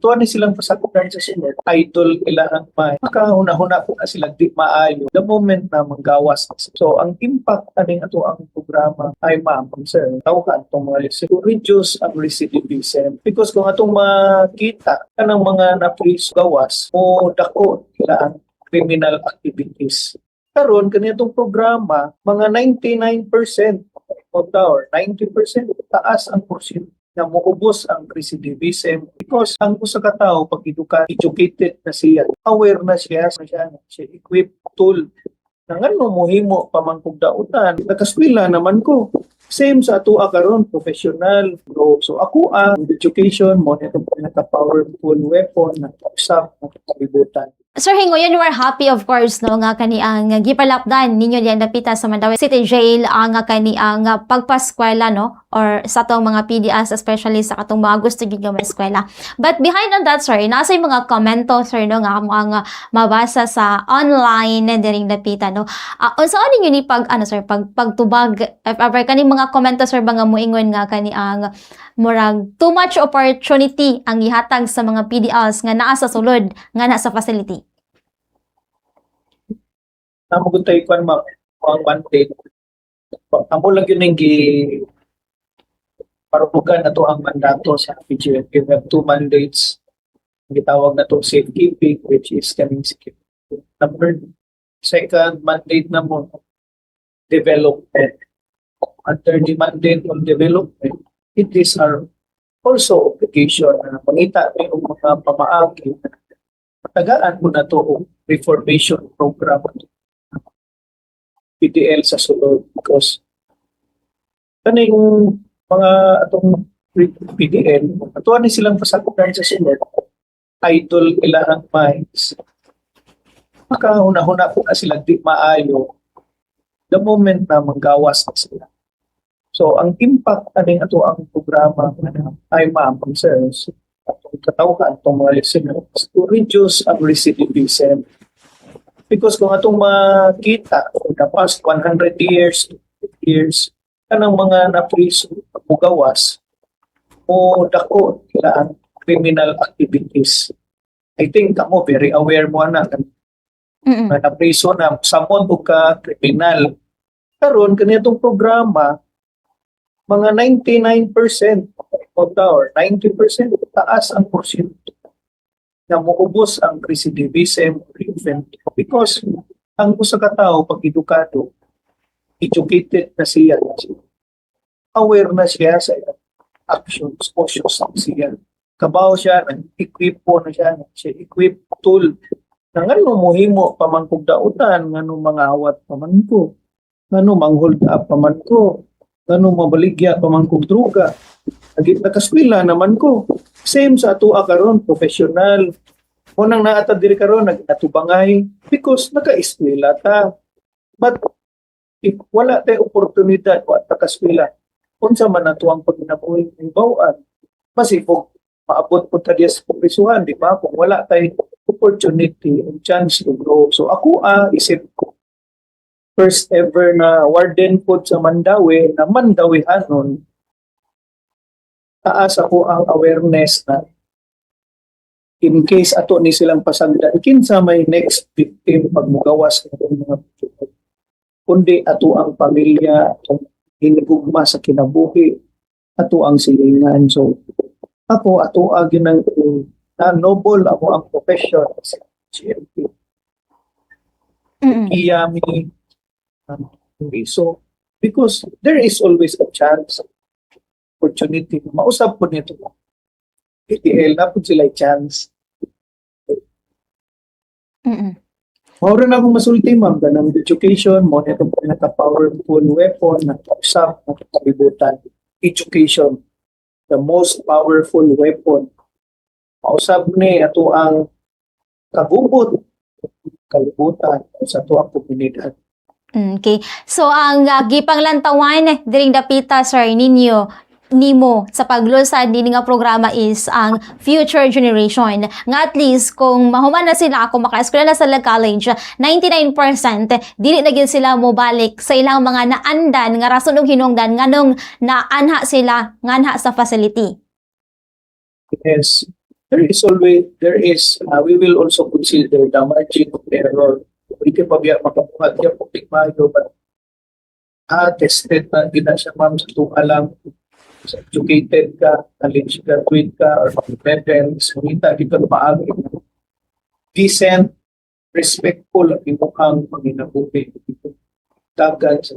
Atuan ni silang pasagdan sa sulod, idle ilahang mind. Makahuna-huna po na sila di maayo the moment na manggawas na sila. So, ang impact aning ato ang programa ay, ma'am, sir, tawhan itong mga listeners to reduce ang recidivism. Because kung atong makita kanang mga napriso gawas o dako nila ang criminal activities. Karon kanitong programa, mga 99% or 90%, taas ang porsyento na muubos ang recidivism because ang usa ka tawo pag educated na siya, aware na siya, siya equipped tool na ngano mohimo pa man kog dautan, nakaskwela naman ko. Same sa atoa karon, professional. So ako, ang education mo nitong pinaka powerful weapon na usab ng kalibutan. Sir Hingoyan, you are happy, of course, no, nga kani ang gipalapdan ninyo diyan dapita sa Mandaue City Jail ang kani ang pagpaskwela, no, or sa atong mga PDLs, especially sa katong mga gusto gid nga eskwela. But behind on that, sir, nasa yung mga komento, sir, no, nga mga mabasa sa online diring dapita, no. Unsa ninyo ni pag ano, sir, pag pagtubag if ever kani mga komento, sir, ba nga moingon nga kani ang murag too much opportunity ang gihatag sa mga PDLs nga naa sa sulod, nga naa sa facility? Namo gud tay kwan, ma'am, ang mandate. Amo lang yun ang gi parugan na to ang mandato sa PGMP. We have two mandates. Ang gitawag na to safekeeping, which is kaming security. Number second mandate na mo, development. Under the mandate of development, it is our also obligation na mangita mi og mga pamaagi na patagaan mo na to og reformation program PDL sa sulod because kaning mga atong PDL, atuan ni silang pasagdan sa sulod, idle ilahang minds. Makahuna-huna po na sila di maayo the moment na manggawas na sila. So, ang impact aning ato ang programa ay, ma'am, sir, atong katawhan, atong mga listeners, to reduce ang recidivism. Because kung atong makita for the past 100 years, years, kanang mga napriso, mugawas, o dako nila ang criminal activities. I think kamo very aware mo na na napriso na samon og ka kriminal. Karon kanitong programa, mga 99% or 90%, taas ang porsyento na muubos ang recidivism or because ang usa ka tawo pag edukado, educated na siya, aware na siya sa actions, cautious na siya. Kabaw siya, nag-equip po na siya, siya equip tool na ngano mohimo pa man kog dautan, ngano mangawat pa man ko, ngano mang-hold up pa man ko, ngano mabaligya pa man kog droga. Agi nakaskwela naman ko. Same sa atoa karon, professional. Unang naata diri karon nagatubangay because naka-eskwela ta. But if wala tay oportunidad, wa ta kaskwela, unsa man ato ang pagkinabuhi bawaan? Masipog maabot po ta diya sa prisuhan, di ba? Kung wala tay opportunity and chance to grow. So ako, isip ko, first ever na warden po sa Mandaue, na Mandawihanon, taas ako ang awareness na in case ato ni silang pasagdan, kinsa may next victim pag mugawas ng mga kundi ato ang pamilya, atong hinigugma sa kinabuhi, ato ang silingan. So ako, ato ang ginang na noble ako ang profession sa GMP. Iyami so because there is always a chance, opportunity mausab po nito PDL na po sila chance. Mao na akong masulti, ma'am, kanang education mo nito pinaka powerful weapon na usab ng kalibutan. Education, the most powerful weapon. Mausab ni ato ang kagubot kalibutan sa ato ang komunidad. Okay. So ang gipanglantawan diring dapita, sir, ninyo nimo sa paglusad nini nga programa is ang future generation nga at least kung mahuman na sila, kung maka-eskwela na sila college, 99% dili na gyud sila mobalik sa ilang mga naandan nga rason og hinungdan nganong naanha sila nganha sa facility. Yes. There is always, there is, we will also consider the margin of error. Pwede pa biya makabuhat siya kung mayo, but tested na gina siya, ma'am, sa itong alam. Sa educated ka, college graduate ka, or levels, mangita dito paagi. Decent, respectful ang imong panginabuhi. Dagan sa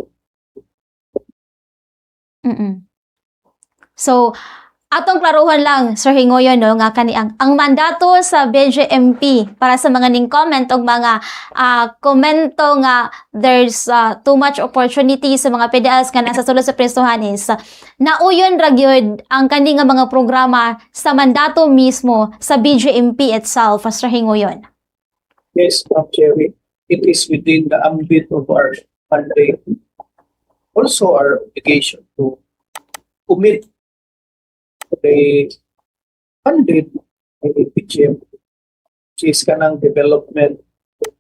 So, atong klaruhon lang, Sir Hingoyo, no, nga kani ang mandato sa BJMP para sa mga ning comment og mga komento nga there's too much opportunity sa mga PDLs nga nasa sulod sa prisohan is nauyon ra gyud ang kani nga mga programa sa mandato mismo sa BJMP itself, Sir Hingoyon. Yes, Ma'am Cherry, it is within the ambit of our mandate. Also our obligation to commit to the mandate by BJMP, which is kanang development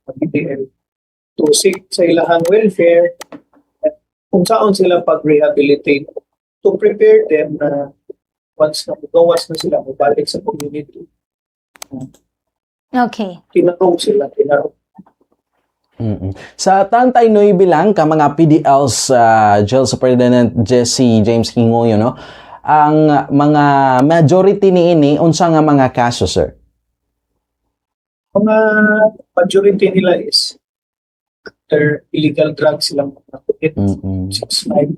of PDL, to seek sa ilahang welfare at kung saan sila pag-rehabilitate, to prepare them na once na mugawas na sila, mabalik sa community. Tinarong sila, tinarong. Sa Tantay Nueve lang ka mga PDLs, Jail Superintendent Jesse James Hingoyo, no? Ang mga majority niini, unsa nga mga kaso, sir? Mga majority nila is after illegal drugs silang mga commit. Six five.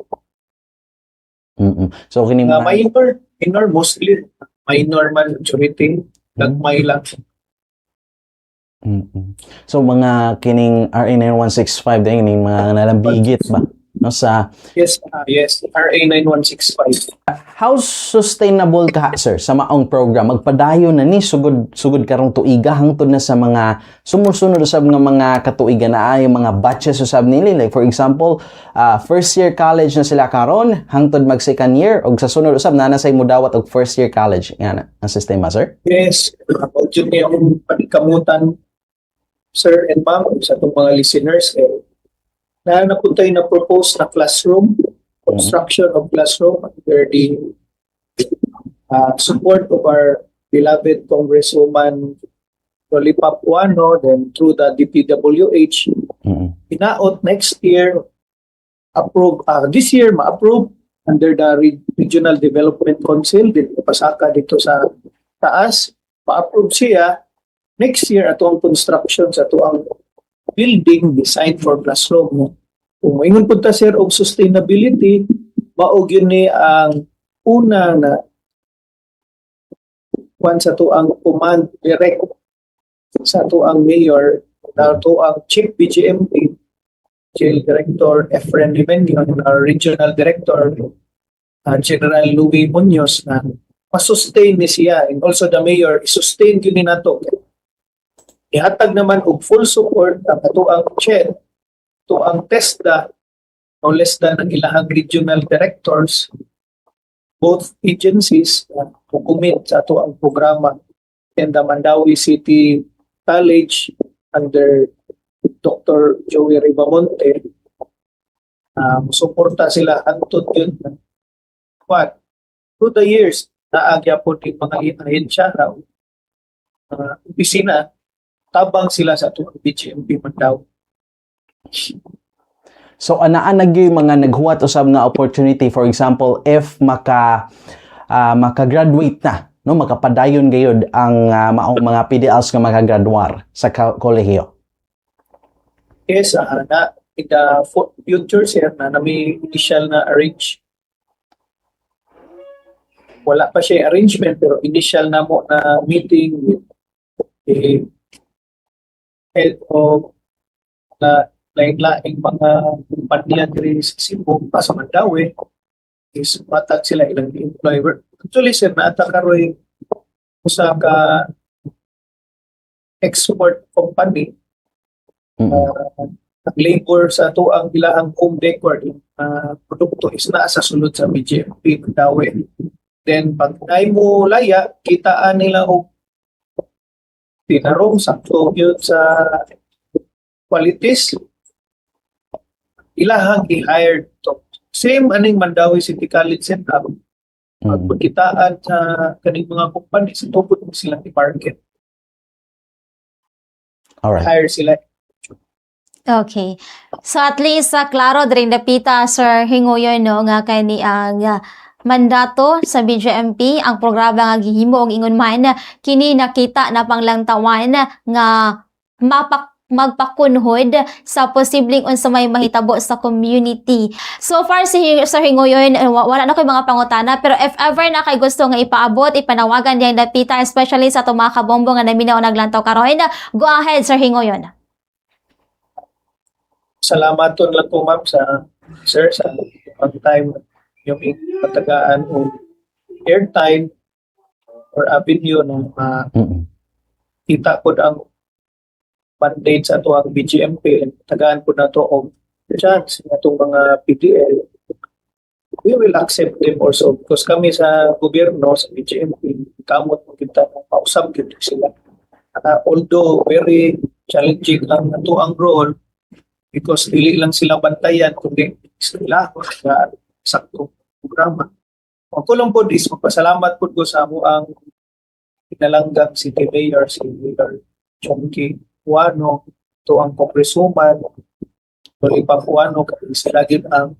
So kini Mga mga minor, minor mostly, minor man majority, gagmay lang. So mga kining RA 9165 din kining mga nalambigit ba, no, sa Yes, RA 9165. How sustainable ka, sir, sa maong program magpadayon na ni sugod sugod karong tuiga hangtod na sa mga sumusunod usab nga mga katuigan na ay mga batches usab nila, like for example, first year college na sila karon hangtod mag second year og sa sunod usab naa na say mudawat og first year college nga na ang sistema, sir? Yes, about yun niya akong panikamutan, sir and ma'am, sa itong mga listeners, eh, na napuntay na propose na classroom, construction of classroom under the support of our beloved Congresswoman Rolly Papuano, then through the DPWH, hinaot next year, approve, this year ma-approve under the Regional Development Council, dito pasaka dito sa taas, ma-approve siya, next year ato ang construction sa ato ang building designed for classroom. No? Kung moingon pud ta, sir, og sustainability, mao gyud ni ang una na kwan sa ato ang command direct sa ato ang mayor na ato ang chief BJMP Jail Director Efren Limenio and our regional director General Louis Munoz na masustain ni siya, and also the mayor, i-sustain gyud ni nato. Ihatag naman og full support ang ato ang CHED to ang TESDA, no less than ang ilahang regional directors, both agencies na commit sa ato ang programa, and the Mandaue City College under Dr. Joey Ribamonte, suporta sila hangtod yun. What? Through the years, naagya po din mga ahensya na opisina, tabang sila sa atong BJMP Mandaue. So anaa na gyud mga naghuwat usab nga opportunity, for example, if maka-graduate na, no, makapadayon gayud ang maong mga PDLs nga makagraduar sa kolehiyo? Yes, na in the future, sir, na nami initial na arrange. Wala pa siya arrangement pero initial na mo na meeting with the head of na lain-laing mga kumpanya diri sa Cebu pa sa Mandaue is matag sila ilang employer. Actually, sir, naata karoy usa ka export company ang labor sa ato ang ilahang home decor produkto is naa sa sulod sa BJMP Mandaue. Then pag ay mo laya, kitaan nila og tinarong sakto yun sa qualities ilahang i-hire to. Same aning Mandaue City College setup. Pagkitaan sa kaning mga companies, tupod mo silang i-market. Hire sila. Okay. So at least klaro diri dapita, Sir Hinguyon, no, nga kani ang mandato sa BJMP, ang programa nga gihimo og ingon man kini nakita na panglantawan nga magpakunhod sa posibleng unsa may mahitabo sa community. So far si Sir Hinguyon, wala na koy mga pangutana, pero if ever na kay gusto nga ipaabot, ipanawagan diyang dapita, especially sa atong mga kabombo nga naminaw naglantaw karon, go ahead, Sir Hinguyon. Salamaton lang ko, ma'am, sa sir, sa ang time yung patagaan o airtime or avenue no kita pod ang mandate sa ato ang BJMP and tagaan pod nato og chance sa atong mga PDL. We will accept them also because kami sa gobyerno, sa BJMP, kamot mo kita pausab gyud sila, although very challenging ang ato ang role because dili lang sila bantayan kundi sila sa saktong programa. Ang kulong pod is magpasalamat pod ko sa amo ang pinalanggang City Mayor, si Mayor Jonkie Ouano, to ang Congresswoman Lollipop Ouano, kay sila gyud ang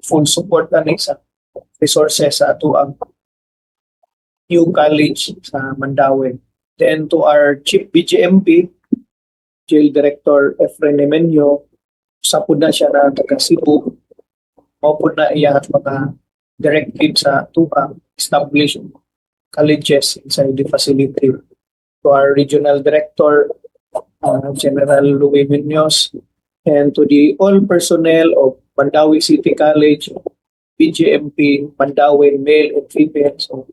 full support ani sa resources sa ato ang new college sa Mandaue. Then to our Chief BJMP, Jail Director Efren Nemenio, sa pud na siya na taga Cebu, mao pud na iya at mga directive sa tuba establish colleges inside the facility. To our Regional Director, General Louis Munoz, and to the all personnel of Mandaue City College, BJMP, Mandaue male and female. So,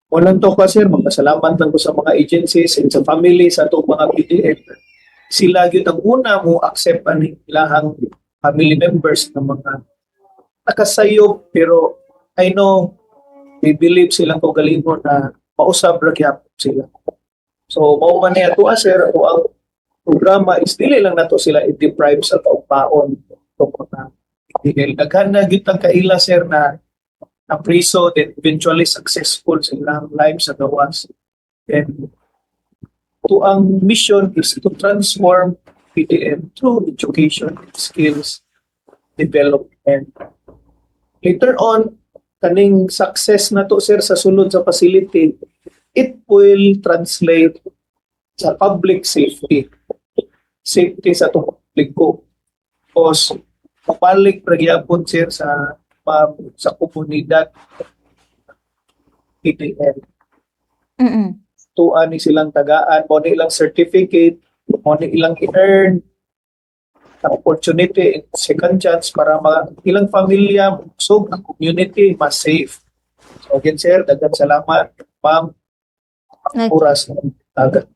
walang to ka, sir, magpasalamat lang ko sa mga agencies and sa family sa atong mga PDL. Sila gyud ang una mo accept ani ilahang family members ng mga nakasayop, pero I know they believe silang kaugalingon na mausab ra gyapon sila. So mao man ni ato, sir, ato ang programa is dili lang nato sila i-deprive sa kaugpaon tungkol na PDL. Daghan na gyud tang kaila, sir, na na priso then eventually successful sa ilang life sa gawas. And to ang mission is to transform PDL through education, skills development. Later on, kaning success na to, sir, sa sulod sa facility, it will translate sa public safety. Safety sa atong publiko. Because mabalik ra gyapon, sir, sa sa komunidad PDL. Tuan ni silang tagaan, mo ni ilang certificate, mo ni ilang i-earn ang opportunity and second chance para ilang pamilya, so ang community mas safe. So again, sir, daghan salamat, ma'am, oras ng taga.